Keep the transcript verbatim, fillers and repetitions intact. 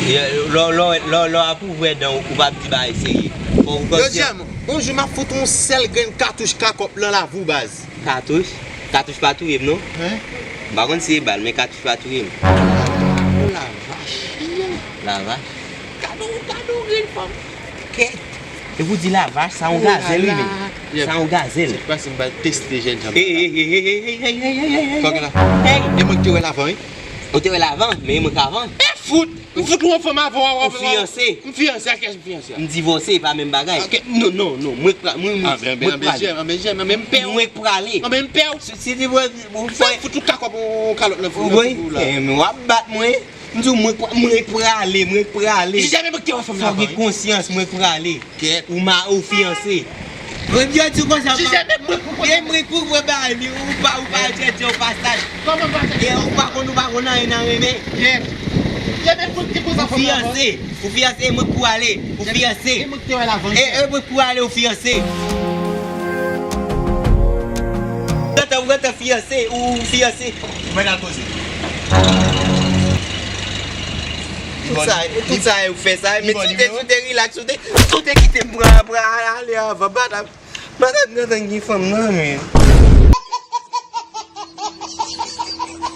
Lè w ap ouvè dan w, ou p ap di bagay serye. Fò w konsyan. Deuxième, yon jou m ap fout yon sèl grenn katouch kakòp lan lavi w baz. Katouch? Katouch pa touye m non. M pa konn si e bal, men katouch pa touye m. Oh la vache. La vache. Gade yon, gade yon grenn fanm. Kèt. Epi w di la vache, sa yon gazèl wi men. Sa yon gazèl. Se pa si m pral teste jènjan. Ey, ey, ey, ey, ey, ey, ey, ey, ey, ey, ey. Fòk la. Ey. E mwen ki te wè l avan wi. Ou te wè l avan, men e mwen k avan. E fout. M fout ou yon fanm avan w. Ou fiyanse. M fiyanse, ak kiyès m fiyanse a? M divòse, e pa menm bagay. Ok, non, non, non, mwen k pra-, mwen, mwen, mwen k prale. Anben, anben, anben, jèm, anben, jèm, anben, m pè w. Mwen k prale. Anben, m pè w. Si, si, si, mwen, mwen fout ou kakòp yon kalòt nan fou, nan fou la. Ey, men w ap bat mwen. M di w, mwen k pra-, mwen k prale, mwen k prale. Jijè, men mwen k te wè fanm nan avan wi. Fò w gen konsyans, mwen k prale. Kèt. Ou ma-, ou fiyanse. Mwen byen di w konsa. Jijè, men mwen k prale. E mwen k prale ba li, ou pa, ou pa jèjè, ou pa saj. Kòman m pa jèjè? E ou pa konn, ou pa konn anyen nan renmen. Kèt. Jijè, men mwen k te konsa fanm nan avan. Ou fiyanse, ou fiyanse, e mwen k prale. Ou fiyanse. E mwen k te wè l avan. E, e mwen k prale, ou fiyanse. Ou gentan, ou gentan fiyanse, ou fiyanse. Ou mèt al koze. Tout sa, tout sa, ou fè sa, men si w te, si w te rilaks, si w te, si w te kite m pran, pran ale avan, madanm, madanm gentan gen fanm nan, men.